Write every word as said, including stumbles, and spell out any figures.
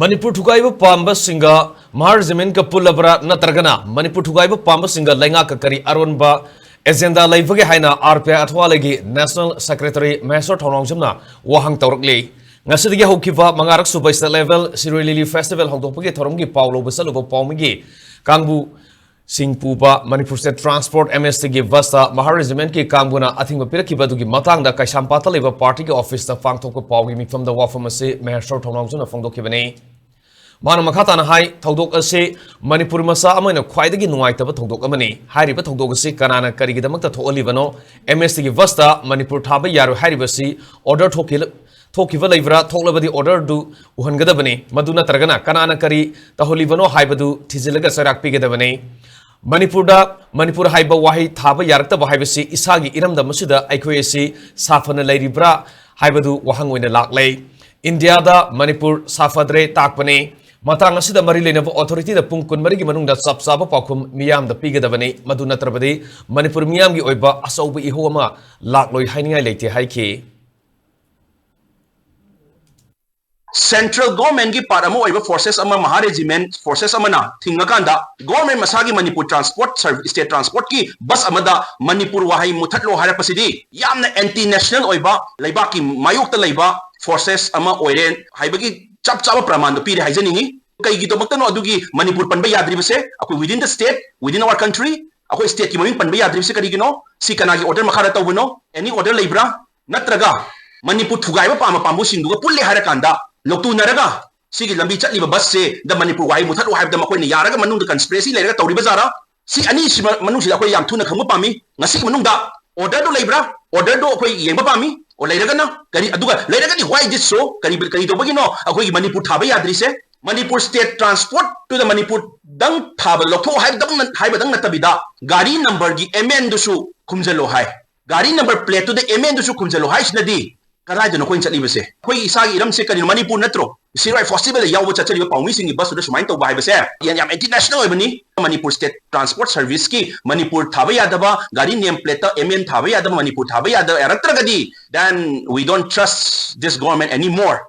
ꯃꯅꯤꯄꯨꯔ ꯊꯨꯒꯥꯏꯕ ꯄꯥꯝꯕꯁꯤꯡꯒ ꯃꯍꯥ ꯔꯦꯖꯤꯃꯦꯟꯠꯀ ꯄꯨꯜꯂꯕ꯭ꯔꯥ, ꯅꯠꯇ꯭ꯔꯒꯅ ꯃꯅꯤꯄꯨꯔ ꯊꯨꯒꯥꯏꯕ ꯄꯥꯝꯕꯁꯤꯡꯒ ꯂꯩꯉꯥꯛꯀ ꯀꯔꯤ ꯑꯔꯣꯟꯕ ꯑꯦꯖꯦꯟꯗꯥ ꯂꯩꯕꯒꯦ ꯍꯥꯏꯅ ꯑꯥꯔ ꯄꯤ ꯑꯥꯏ ꯑꯊꯋꯥꯂꯩꯒꯤ ꯅꯦꯁꯅꯦꯜ ꯁꯦꯀ꯭ꯔꯦꯇꯔꯤ ꯃꯍꯦꯁ꯭ꯋꯔ ꯊꯧꯅꯥꯎꯖꯝꯅ ꯋꯥꯍꯪ ꯇꯧꯔꯛꯂꯤ꯫ ꯉꯁꯤꯗꯒꯤ ꯍꯧꯈꯤꯕ ꯃꯉꯥꯔꯛ ꯁꯨꯕ ꯁ꯭ꯇꯦꯠ ꯂꯦꯚꯦꯜ ꯁꯤꯔꯣꯏ ꯂꯤꯂꯤ ꯐꯦꯁꯇꯤꯚꯦꯜ ꯍꯧꯗꯣꯛꯄꯒꯤ ꯊꯧꯔꯝꯒꯤ ꯄꯥꯎ ꯂꯧꯕ ꯆꯠꯂꯨꯕ ꯄꯥꯎꯃꯤꯒꯤ ꯀꯥꯡꯕꯨ ꯁꯤꯡ ꯄꯨꯕ ꯃꯅꯤꯄꯨꯔ ꯁ꯭ꯇꯦꯠ ꯇ꯭ꯔꯥꯟꯁꯄꯣꯔꯠ ꯑꯦꯝ ꯑꯦꯁ ꯇꯤꯒꯤ ꯕꯁꯇ ꯃꯍꯥ ꯔꯦꯖꯤꯃꯦꯟꯠꯀꯤ ꯀꯥꯡꯕꯨꯅ ꯑꯊꯤꯡꯕ ꯄꯤꯔꯛꯈꯤꯕ ꯑꯗꯨꯒꯤ ꯃꯇꯥꯡꯗ ꯀꯩꯁꯥꯝꯄꯥꯠꯇ ꯂꯩꯕ ꯄꯥꯔꯇꯤꯒꯤ ꯑꯣꯐꯤꯁꯇ ꯄꯥꯡꯊꯣꯛꯄ ꯄꯥꯎꯒꯤ ꯃꯤꯐꯝꯗ ꯋꯥꯐꯝ ꯑꯁꯤ ꯃꯍꯦꯁ꯭ꯋꯔ ꯊꯧꯅꯥꯎꯖꯝꯅ ꯐꯣꯡꯗꯣꯛꯈꯤꯕꯅꯤ꯫ ꯃꯥꯅ ꯃꯈꯥ ꯇꯥꯅ ꯍꯥꯏ, ꯊꯧꯗꯣꯛ ꯑꯁꯤ ꯃꯅꯤꯄꯨꯔ ꯃꯆꯥ ꯑꯃ ꯑꯣꯏꯅ ꯈ꯭ꯋꯥꯏꯗꯒꯤ ꯅꯨꯡꯉꯥꯏꯇꯕ ꯊꯧꯗꯣꯛ ꯑꯃꯅꯤ꯫ ꯍꯥꯏꯔꯤꯕ ꯊꯧꯗꯣꯛ ꯑꯁꯤ ꯀꯅꯥꯅ ꯀꯔꯤꯒꯤꯗꯃꯛꯇ ꯊꯣꯛꯍꯜꯂꯤꯕꯅꯣ? ꯑꯦꯝ ꯑꯦꯁ ꯇꯤꯒꯤ ꯕꯁꯇ ꯃꯅꯤꯄꯨꯔ ꯊꯥꯕ ꯌꯥꯔꯣꯏ ꯍꯥꯏꯔꯤꯕꯁꯤ ꯑꯣꯔꯗꯔ ꯊꯣꯛꯈꯤ-, ꯊꯣꯛꯈꯤꯕ ꯂꯩꯕ꯭ꯔꯥ? ꯊꯣꯛꯂꯕꯗꯤ ꯑꯣꯔꯗꯔꯗꯨ ꯎꯍꯟꯒꯗꯕꯅꯤ꯫ ꯃꯗꯨ ꯅꯠꯇ꯭ꯔꯒꯅ ꯀꯅꯥꯅ ꯀꯔꯤ ꯇꯧꯍꯜꯂꯤꯕꯅꯣ ꯍꯥꯏꯕꯗꯨ ꯊꯤꯖꯤꯜꯂꯒ ꯆꯩꯔꯥꯛ ꯄꯤꯒꯗꯕꯅꯤ꯫ ꯃꯅꯤꯄꯨꯔꯗ ꯃꯅꯤꯄꯨꯔ ꯍꯥꯏꯕ ꯋꯥꯍꯩ ꯊꯥꯕ ꯌꯥꯔꯛꯇꯕ ꯍꯥꯏꯕꯁꯤ ꯏꯁꯥꯒꯤ ꯏꯔꯝꯗꯝ ꯑꯁꯤꯗ ꯑꯩꯈꯣꯏ ꯑꯁꯤ ꯁꯥꯐꯅ ꯂꯩꯔꯤꯕ꯭ꯔꯥ ꯍꯥꯏꯕꯗꯨ ꯋꯥꯍꯪ ꯑꯣꯏꯅ ꯂꯥꯛꯂꯦ꯫ ꯏꯟꯗꯤꯌꯥꯗ ꯃꯅꯤꯄꯨꯔ ꯁꯥꯐꯗ꯭ꯔꯦ ꯇꯥꯛꯄꯅꯤ꯫ ꯃꯇꯥꯡ ꯑꯁꯤꯗ ꯃꯔꯤ ꯂꯩꯅꯕ ꯑꯣꯊꯣꯔꯤꯇꯤꯗ ꯄꯨꯡ ꯀꯨꯟꯃꯔꯤꯒꯤ ꯃꯅꯨꯡꯗ ꯆꯞ ꯆꯥꯕ ꯄꯥꯎꯈꯨꯝ ꯃꯤꯌꯥꯝꯗ ꯄꯤꯒꯗꯕꯅꯤ꯫ ꯃꯗꯨ ꯅꯠꯇ꯭ꯔꯕꯗꯤ ꯃꯅꯤꯄꯨꯔ ꯃꯤꯌꯥꯝꯒꯤ ꯑꯣꯏꯕ ꯑꯆꯧꯕ ꯏꯍꯧ ꯑꯃ ꯂꯥꯛꯂꯣꯏ ꯍꯥꯏꯅꯤꯡꯉꯥꯏ ꯂꯩꯇꯦ ꯍꯥꯏꯈꯤ꯫ ꯁꯦꯟꯇ꯭ꯔꯦꯜ ꯒꯣꯔꯃꯦꯟꯒꯤ ꯄꯥꯔꯠ ꯑꯃ ꯑꯣꯏꯕ ꯐꯣꯔꯁꯦꯁ ꯑꯃ, ꯃꯍꯥ ꯔꯦꯖꯤꯃꯦꯟꯠ ꯐꯣꯔꯁꯦꯁ ꯑꯃꯅ ꯊꯤꯡꯉꯀꯥꯟꯗ ꯒꯣꯔꯃꯦꯟ ꯃꯁꯥꯒꯤ ꯃꯅꯤꯄꯨꯔ ꯇ꯭ꯔꯥꯟꯁꯄꯣꯔꯠ ꯁꯔ-, ꯁ꯭ꯇꯦꯠ ꯇ꯭ꯔꯥꯟꯁꯄꯣꯔꯠꯀꯤ ꯕꯁ ꯑꯃꯗ ꯃꯅꯤꯄꯨꯔ ꯋꯥꯍꯩ ꯃꯨꯊꯠꯂꯣ ꯍꯥꯏꯔꯛꯄꯁꯤꯗꯤ ꯌꯥꯝꯅ ꯑꯦꯟꯇꯤ ꯅꯦꯁꯅꯦꯜ ꯑꯣꯏꯕ, ꯂꯩꯕꯥꯛꯀꯤ ꯃꯥꯌꯣꯛꯇ ꯂꯩꯕ ꯐꯣꯔꯁꯦꯁ ꯑꯃ ꯑꯣꯏꯔꯦ ꯍꯥꯏꯕꯒꯤ ꯆꯞ ꯆꯥꯕ ꯄ꯭ꯔꯃꯥꯟꯗꯣ ꯄꯤꯔꯦ ꯍꯥꯏꯖꯅꯤꯡꯉꯤ꯫ ꯀꯩꯒꯤꯗꯃꯛꯇꯅꯣ ꯑꯗꯨꯒꯤ ꯃꯅꯤꯄꯨꯔ ꯄꯟꯕ ꯌꯥꯗ꯭ꯔꯤꯕꯁꯦ? ꯑꯩꯈꯣꯏ within the state, within our country, ꯑꯩꯈꯣꯏ ꯁ꯭ꯇꯦꯠꯀꯤ ꯃꯃꯤꯡ ꯄꯟꯕ ꯌꯥꯗ꯭ꯔꯤꯕꯁꯦ ꯀꯔꯤꯒꯤꯅꯣ? ꯁꯤ ꯀꯅꯥꯒꯤ ꯑꯣꯔꯗꯔ ꯃꯈꯥꯗ ꯇꯧꯕꯅꯣ? ꯑꯦꯅꯤ ꯑꯣꯔꯗꯔ ꯂꯩꯕ꯭ꯔꯥ? ꯅꯠꯇ꯭ꯔꯒ ꯃꯅꯤꯄꯨꯔ ꯊꯨꯒꯥꯏꯕ ꯄꯥꯝꯕ ꯄꯥꯝꯕꯨꯁꯤꯡꯗꯨꯒ ꯄꯨꯜꯂꯦ ꯍꯥꯏꯔꯀꯥꯟꯗ ꯂꯧꯇꯨꯅꯔꯒ ꯁꯤꯒꯤ ꯂꯝꯕꯤ ꯆꯠꯂꯤꯕ ꯕꯁꯁꯦ ꯗ ꯃꯅꯤꯄꯨꯔ ꯋꯥꯍꯩ ꯃꯨꯊꯠꯂꯨ ꯍꯥꯏꯕꯗ ꯃꯈꯣꯏꯅ ꯌꯥꯔꯒ ꯃꯅꯨꯡꯗ ꯀꯟꯁꯄꯤꯔꯦꯁꯤ ꯂꯩꯔꯒ ꯇꯧꯔꯤꯕ ꯖꯥꯔꯥ? ꯁꯤ ꯑꯅꯤꯁꯤ ꯃ-, ꯃꯅꯨꯡꯁꯤꯗ ꯑꯩꯈꯣꯏ ꯌꯥꯝ ꯊꯨꯅ ꯈꯪꯕ ꯄꯥꯝꯃꯤ꯫ ꯉꯁꯤꯒꯤ ꯃꯅꯨꯡꯗ ꯑꯣꯔꯗꯔꯗꯨ ꯂꯩꯕ꯭ꯔꯥ? ꯑꯣꯔꯗꯔꯗꯨ ꯑꯩꯈꯣꯏ ꯌꯦꯡꯕ ꯄꯥꯝꯃꯤ꯫ ꯑꯣ, ꯂꯩꯔꯒꯅ ꯀꯔꯤ, ꯑꯗꯨꯒ ꯂꯩꯔꯒꯗꯤ why is it so? ꯀꯔꯤ, ꯀꯔꯤ ꯇꯧꯕꯒꯤꯅꯣ ꯑꯩꯈꯣꯏꯒꯤ ꯃꯅꯤꯄꯨꯔ ꯊꯥꯕ ꯌꯥꯗ꯭ꯔꯤꯁꯦ? ꯃꯅꯤꯄꯨꯔ ꯁ꯭ꯇꯦꯠ ꯇ꯭ꯔꯥꯟꯁꯄꯣꯔꯠꯇꯨꯗ ꯃꯅꯤꯄꯨꯔꯗꯪ ꯊꯥꯕ ꯂꯧꯊꯣꯛꯑꯣ ꯍꯥꯏꯕꯗꯪ, ꯍꯥꯏꯕꯗꯪ ꯅꯠꯇꯕꯤꯗ ꯒꯥꯔꯤ ꯅꯝꯕꯔꯒꯤ ꯑꯦꯝ ꯑꯦꯟꯗꯨꯁꯨ ꯈꯨꯝꯖꯜꯂꯣ ꯍꯥꯏ꯫ ꯒꯥꯔꯤ ꯅꯝꯕꯔ ꯄ꯭ꯂꯦꯠꯇꯨꯗ ꯑꯦꯝ ꯑꯦꯟꯗꯨꯁꯨ ꯈꯨꯝꯖꯜꯂꯣ ꯍꯥꯏꯁꯤꯅꯗꯤ ꯀꯗꯥꯏꯗꯅꯣ ꯑꯩꯈꯣꯏꯅ ꯆꯠꯂꯤꯕꯁꯦ? ꯑꯩꯈꯣꯏꯒꯤ ꯏꯁꯥꯒꯤ ꯏꯔꯝꯁꯦ ꯀꯔꯤꯅꯣ? ꯃꯅꯤꯄꯨꯔ ꯅꯠꯇ꯭ꯔꯣ? ꯁꯤꯔꯣꯏ ꯐꯦꯁꯇꯤꯚꯦꯜꯗ ꯌꯥꯎꯕ ꯆꯠꯆꯔꯤꯕ ꯄꯥꯎꯃꯤꯁꯤꯡꯒꯤ ꯕꯁꯇꯨꯗ ꯁꯨꯃꯥꯏꯅ ꯇꯧꯕ ꯍꯥꯏꯕꯁꯦ ꯌꯥꯝ, ꯌꯥꯝ ꯑꯦꯟꯇꯤ ꯅꯦꯁꯅꯦꯜ ꯑꯣꯏꯕꯅꯤ꯫ ꯃꯅꯤꯄꯨꯔ ꯁ꯭ꯇꯦꯠ ꯇ꯭ꯔꯥꯟꯁꯄꯣꯔꯠ ꯁꯔꯚꯤꯁꯀꯤ ꯃꯅꯤꯄꯨꯔ ꯊꯥꯕ ꯌꯥꯗꯕ, ꯒꯥꯔꯤ ꯅꯦꯝ ꯄ꯭ꯂꯦꯠꯇ ꯑꯦꯝ ꯑꯦꯟ ꯊꯥꯕ ꯌꯥꯗꯕ, ꯃꯅꯤꯄꯨꯔ ꯊꯥꯕ ꯌꯥꯗꯕ ꯌꯥꯔꯛꯇ꯭ꯔꯒꯗꯤ, then we don't trust this government anymore.